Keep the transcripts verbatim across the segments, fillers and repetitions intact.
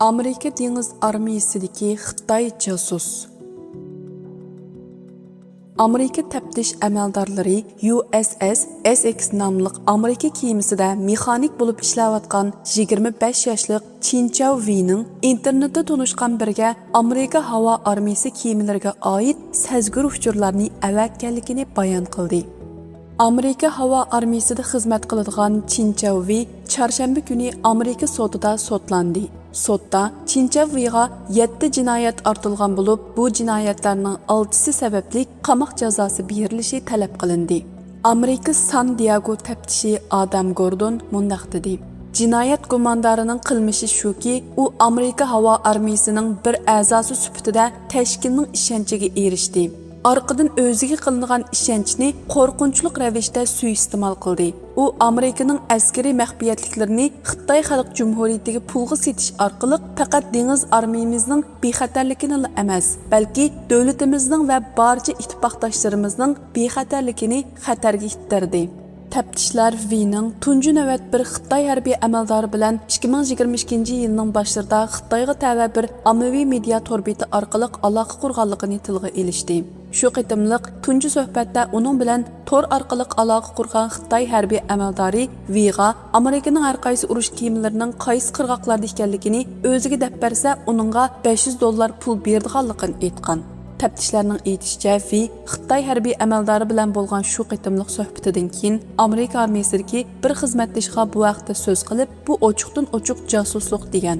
ئامېرىكا دېڭىز ئارمىيىسىدىكى خىتاي جاسۇس. ئامېرىكا تەپتىش ئەمەلدارلىرى يۇ ئېس ئېس ئېسېكس ناملىق ئامېرىكا كېمىسىدە مېخانىك بولۇپ ئىشلەۋاتقان يىگىرمە بەش ياشلىق چىن چاۋ ۋېينىڭ ئىنتېرنېتتا تونۇشقان بىرىگە ئامېرىكا ھاۋا ئارمىيىسى كېمىلىرىگە ئائىت سەزگۈر ئۇچۇرلارنى ئەۋەتكەنلىكىنى بايان قىلدى. ئامېرىكا ھاۋا ئارمىيىسىدا خىزمەت قىلىدىغان چىن چاۋ ۋېي چارشەنبە كۈنى ئامېرىكا سوتىدا سوتلاندى. سوتتا چىن چاۋ ۋېيغا يەتتە جىنايەت ئارتىلغان بولۇپ، بۇ جىنايەتلەرنىڭ ئالتىسى سەۋەبلىك قاماق جازاسى بېرىلىشى تەلەپ قىلىندى. ئامېرىكا سان دىياگو تەپتىشى ئادام گوردون مۇنداق دېدى: جىنايەت گۇماندارىنىڭ قىلمىشى شۇكى، ئۇ ئامېرىكا ھاۋا ئارمىيىسىنىڭ بىر ئەزاسى سۈپىتىدە تەشكىلنىڭ ئىشەنچىگە ئېرىشتى. ئارقىدىن ئۆزىگە قىلىنغان ئىشەنچنى قورقۇنچلۇق رەۋىشتە سۇيىئىستېمال قىلدى. ئۇ ئامېرىكىنىڭ ئەسكىرىي مەخپىيەتلىكلىرىنى خىتاي خەلق جۇمھۇرىيىتىگە پۇلغا سېتىش ئارقىلىق پەقەت دېڭىز ئارمىيىمىزنىڭ بىخەتەرلىكىنىلا ئەمەس، بەلكى دۆلىتىمىزنىڭ ۋە بارچە ئىتتىپاقداشلىرىمىزنىڭ بىخەتەرلىكىنى خەتەرگە ئىتتەردى. تەپتىشلەر ۋېينىڭ تۇنجى نۆۋەت بىر خىتاي ھەربىي ئەمەلدارى بىلەن ئىككى مىڭ يىگىرمە ئىككىنچى يىلنىڭ باشلىرىدا خىتايغا تەۋە بىر ئاممىۋى مېدىيا تور بېتى ئارقىلىق ئالاقە قۇرغانلىقىنى تىلغا ئېلىشتى. شۇ قېتىملىق تۇنجى سۆھبەتتە ئۇنىڭ بىلەن تور ئارقىلىق ئالاقە قۇرغان خىتاي ھەربىي ئەمەلدارى ۋېيغا ئامېرىكىنىڭ ھەر قايسى ئۇرۇش كېمىلىرىنىڭ قايسى قىرغاقلاردا ئىكەنلىكىنى ئۆزىگە دەپ بەرسە، ئۇنىڭغا بەش يۈز دوللار پۇل بېرىدىغانلىقىنى ئېيتقان. تەپتىشلەرنىڭ ئېيتىشىچە، ۋېي خىتاي ھەربىي ئەمەلدارى بىلەن بولغان شۇ قېتىملىق سۆھبىتىدىن كېيىن ئامېرىكا ئارمىيىسىدىكى بىر خىزمەتدىشىغا بۇ ھەقتە سۆز قىلىپ، بۇ ئوچۇقتىن ئوچۇق جاسۇسلۇق دېگەن.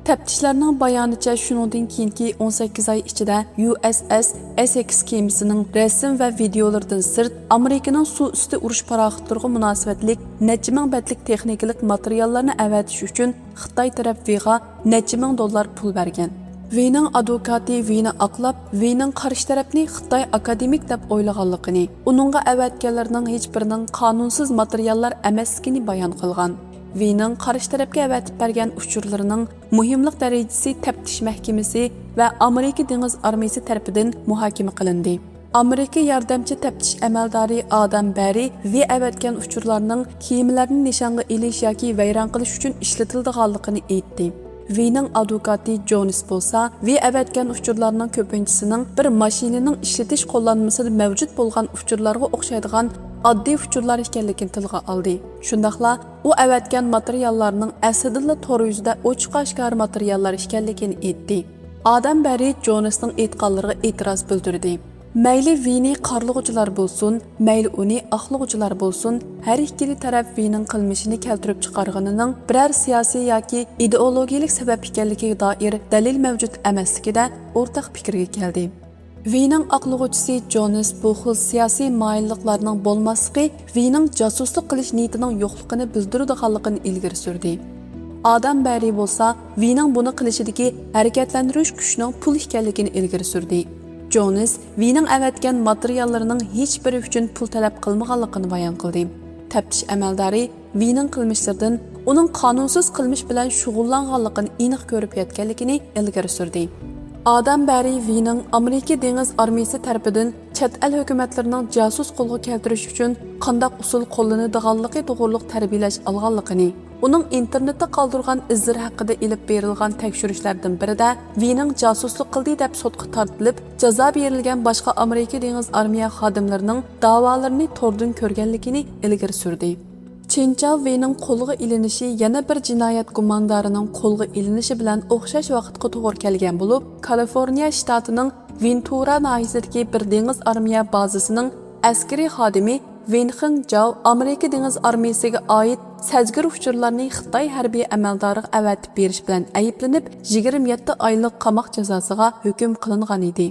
تەپتىشلەرنىڭ بايانىچە، شۇنىڭدىن كېيىنكى ئون سەككىز ئاي ئىچىدە يۇ ئېس ئېس ئېسېكس كېمىسىنىڭ رەسىم ۋە ۋىدېئولىرىدىن سىرت، ئامېرىكىنىڭ سۇ ئۈستى ئۇرۇش پاراخوتلىرىغا مۇناسىۋەتلىك نەچچە مىڭ بەتلىك تېخنىكىلىق ماتېرىياللارنى ئەۋەتىش ئۈچۈن خىتاي تەرەپ ۋېيغا نەچچە مىڭ دوللار پۇل بەرگەن. ۋېينىڭ ئادۋوكاتى ۋېينى ئاقلاپ، ۋېينىڭ قارشى تەرەپنى خىتاي ئاكادېمىك دەپ ئويلىغانلىقىنى، ئۇنىڭغا ئەۋەتكەنلىرىنىڭ ھېچبىرىنىڭ قانۇنسىز ماتېرىياللار ئەمەسلىكىنى بايان قىلغان. ۋېينىڭ قارشى تەرەپكە ئەۋەتىپ بەرگەن ئۇچۇرلىرىنىڭ مۇھىملىق دەرىجىسى تەپتىش مەھكىمىسى ۋە ئامېرىكا دېڭىز ئارمىيىسى تەرىپىدىن مۇھاكىمە قىلىندى. ئامېرىكا ياردەمچى تەپتىش ئەمەلدارى ئادام بەررى ۋېي ئەۋەتكەن ئۇچۇرلارنىڭ كېمىلەرنى نىشانغا ئېلىش ياكى ۋەيران قىلىش ئۈچۈن ئىشلىتىلىدىغانلىقىنى ئېيتتى. ۋېينىڭ ئادۋوكاتى جونس بولسا، ۋېي ئەۋەتكەن ئۇچۇرلارنىڭ كۆپىنچىسىنىڭ بىر ماشىنىنىڭ ئىشلىتىش قوللانمىسىدا مەۋجۇت بولغان ئۇچۇرلارغا ئوخشايدىغان ئاددىي ئۇچۇرلار ئىكەنلىكىنى تىلغا ئالدى. شۇنداقلا ئۇ ئەۋەتكەن ماتېرىياللارنىڭ ئەسلىدىلا تور يۈزىدە ئوچۇق-ئاشكارا ماتېرىياللار ئىكەنلىكىنى ئېيتتى. ئادام بەررى جونسنىڭ ئېيتقانلىرىغا ئېتىراز بىلدۈردى. مەيلى ۋېينى قارلىغۇچىلار بولسۇن، مەيلى ئۇنى ئاقلىغۇچىلار بولسۇن، ھەر ئىككىلا تەرەپ ۋېينىڭ قىلمىشىنى كەلتۈرۈپ چىقارغىنىنىڭ بىرەر سىياسىي ياكى ئىدېئولوگىيەلىك سەۋەب ئىكەنلىكىگە دائىر دەلىل مەۋجۇت ئەمەسلىكىدە ئورتاق پىكىرگە كەلدى. ۋېينىڭ ئاقلىغۇچىسى جونس بۇ خىل سىياسىي مايىللىقلارنىڭ بولماسلىقى ۋېينىڭ جاسۇسلۇق قىلىش نىيىتىنىڭ يوقلۇقىنى بىلدۈرىدىغانلىقىنى ئىلگىرى سۈردى. ئادام بەررى بولسا ۋېينىڭ بۇنى قىلىشىدىكى ھەرىكەتلەندۈرۈش كۈچىنىڭ پۇل ئىكەنلىكىنى ئىلگىرى سۈردى. جونس ۋېينىڭ ئەۋەتكەن ماتېرىياللىرىنىڭ ھېچبىرى ئۈچۈن پۇل تەلەپ قىلمىغانلىقىنى بايان قىلدى. تەپتىش ئەمەلدارى ۋېينىڭ قىلمىشلىرىدىن ئۇنىڭ قانۇنسىز قىلمىش بىلەن شۇغۇللانغانلىقىنى ئېنىق كۆرۈپ يەتكەنلىكىنى ئىلگىرى سۈردى. ئادام بەررى ۋېينىڭ ئامېرىكا دېڭىز ئارمىيىسى تەرىپىدىن چەت ئەل ھۆكۈمەتلىرىنىڭ جاسۇس قولغا كەلتۈرۈش ئۈچۈن قانداق ئۇسۇل قوللىنىدىغانلىقى توغرۇلۇق تەربىيەلەش ئالغانلىقىنى، ئۇنىڭ ئىنتېرنېتتا قالدۇرغان ئىزلىرى ھەققىدە ئېلىپ بېرىلغان تەكشۈرۈشلەردىن بىرىدە ۋېينىڭ جاسۇسلۇق قىلدى دەپ سوتقا تارتىلىپ، جازا بېرىلگەن باشقا ئامېرىكا دېڭىز ئارمىيە خادىملىرىنىڭ داۋالىرىنى توردىن كۆرگەنلىكىنى ئىلگىرى سۈردى. چىن چاۋ ۋېينىڭ قولغا ئېلىنىشى يەنە بىر جىنايەت گۇماندارىنىڭ قولغا ئېلىنىشى بىلەن ئوخشاش ۋاقىتقا توغرا كەلگەن بولۇپ، كالىفورنىيە شتاتىنىڭ ۋېنتۇرا ناھىيەسىدىكى بىر دېڭىز ئارمىيە بازىسىنىڭ ئەسكىرىي خادىمى ۋېن خېڭ جاۋ ئامېرىكا دېڭىز ئارمىيىسىگە ئائىت سەزگۈر ئۇچۇرلارنى خىتاي ھەربىي ئەمەلدارىغا ئەۋەتىپ بېرىش بىلەن ئەيىبلىنىپ، يىگىرمە يەتتە ئايلىق قاماق جازاسىغا ھۆكۈم قىلىنغانىدى.